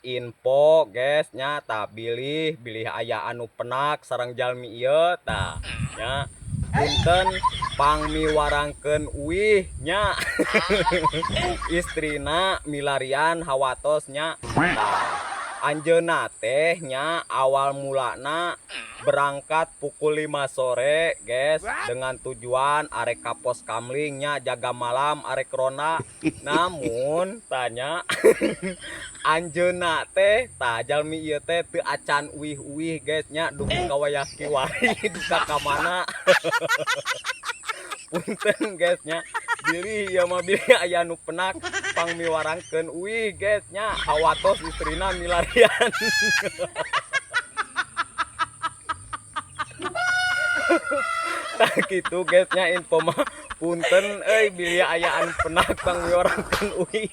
Info guys nya, tah bilih bilih aya anu penak sareng jalmi ieu tah nya, punten pangmiwarangkeun uih nya, istrina milarian hawatos nya. Tah, anjeunna teh nya awal mulana berangkat pukul 5 sore guys, dengan tujuan arek ka pos kamling nya, jaga malam arek ronda. Namun tanya anjeunna teh, tah jalmi ieu teh teu acan uih-uih guys nya, dugi ka wayah kiwari duka ka mana. Punten guys nya, bilih ieu mah bilih aya nu penak pangmiwarangkeun uih guys nya, hawatos istrina milarian. Tah kitu guys nya info mah, punten euy bilih aya anu penak pangmiwarangkeun uih.